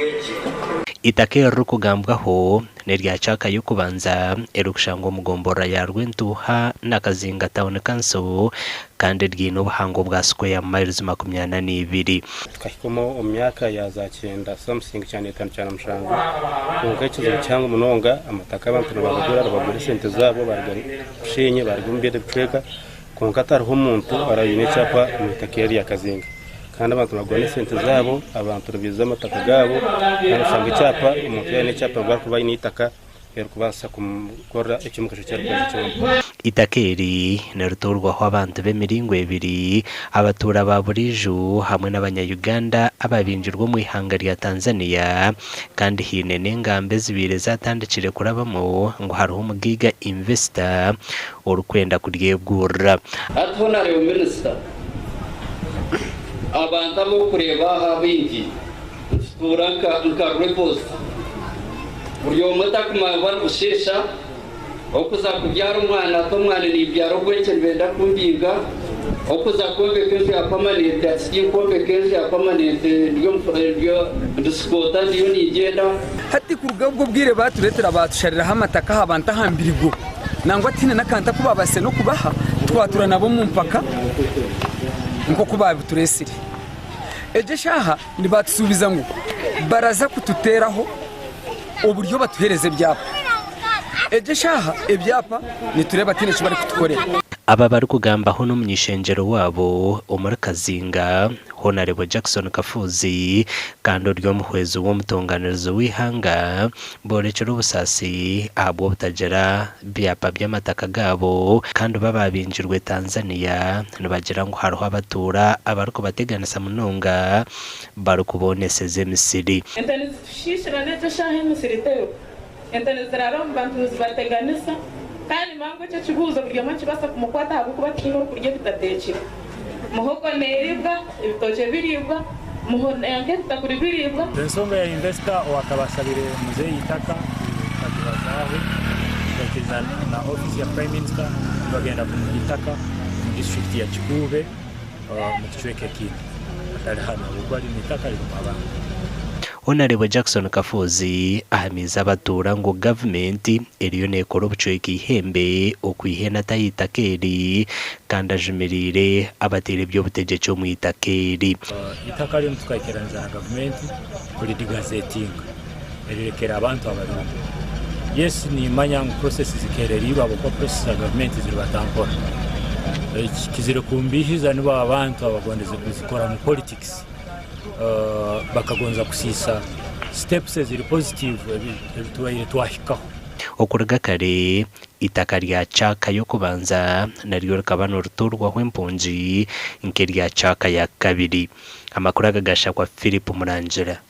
Mwegye. Eitaka eririkugambwaho n'erya Kyaka y'okubanza erikushangwa omu gomborora ya Rwentuuha na Kazinga Town Council kandi ryine obuhango bwa square miles 42. Tukahika omu myaka ya za kyenda something kyanda etaano kyanda mushanju kwonka ekizibu kihango munonga amataka abantu nibagagura nibagura esente zaabo baruga Bushenyi baruga omu bindi bicweka kwonka tihariho omuntu araine ekyapa omu itaka eri erya Kazinga kandi abantu nibagura n'esente zaabo abantu nibaiza amataka gaabo kandi oshanga ekyapa omuntu yaaba aine ekyapa nibwo arikuba aine eitaka erikubaasa kumukorera eky'omugasho eki arikwenda kyona. Eitaka eri nirituurwaho abantu b'emiringo ebiri, abatuura ba buriijo hamwe n'abanya-Uganda ababingirwe omu ihanga rya Tanzania kandi haine n'engamba ezibaire zatandikire kurabamu ngu hariho omugaiga investor orikwenda kuryegurira. Hati Honarebo Minisita, abantu ab'okureeba aha abaingi nitutuura nka rebels, buri omwe takumanya obu aribusheesha, okuza kubyara omwana ati omwana nimbyara ogw'enkye nibenda kumbinga, okuza kwombeka enju ya permanent ati tinkwombeka enju ya permanent ndi sikoota ndiyo ningyenda. Hati kuruga obwo obwire baatureetera baatushariraho amataka aha bantu aha mbirigo nangwa tihaine n'akantu aku baabaasire n'okubaha twatura nabo omu mpaka nk'oku baabitureetsire. Egyo eshaaha nibaatusuubiza ngu baraza kututeeraho oburyo batuheereze ebyapa. Egyo eshaaha ebyapa nitureeba tihaine eki barikutukorera. Aba barikugambaho n'omuny'ishengyero waabo omuri Kazinga, Honarebo Jackson Kafuuzi kandi ori omuhwezi w'omutonganirizi w'eihanga boorekire obusaasi ahabw'obutagira byapa by'amataka gaabo kandi bo abaabingirwe Tanzania nibagira ngu hariho abatuura abarikubateganisa munonga barikubooneseza emisiri. Ente nizitushiishira n'egyo eshaaha emisiri teriho. Ente niziraara omu bantu nizibateganisa. Kandi mangu ekyo ekibuuzo buri omwe nikibaasa kumukwata ahabw'okuba tihaine orikurya ebitateekire. Muhogo neeriibwa, ebitookye biriibwa, nk'ebitakuri biriibwa. Ensonga ya investor owakaba asabire muzeeyi itaka tukagibazaaho tukaikiriza na office ya prime minister nibagenda kumuha itaka omu district ya Kikuube omu kicweka ekindi hatari hanu ahabw'okuba rinu itaka ririmu abantu. Honarebo Jackson Kafuuzi ahamiize abatuura ngu gavumenti eriyo nekora obucweka eihembe okwiha enata y'eitaka eri kandi ajumiriire abateire eby'obutegyeki omu itaka eri. Eitaka rinu tukaikiraniza na gavumenti kuridigazetinga erirekere abantu abaririmu. Yes nimanya ngu process zikereriirwe ahabw'okuba process za gavumenti ziribata mpora. Ekikizire kumbiihiza nibo abantu abagondeze kuzikoramu politics. Bakagonza kusiisa steps eziri positive ebitubaire twahikaho. Okuruga kare, eitaka rya Kyaka y'okubanza naryo rikaba nirituurwaho empungi nk'erya Kyaka ya kabiri. Amakuru aga gashakwa Philip Murangira.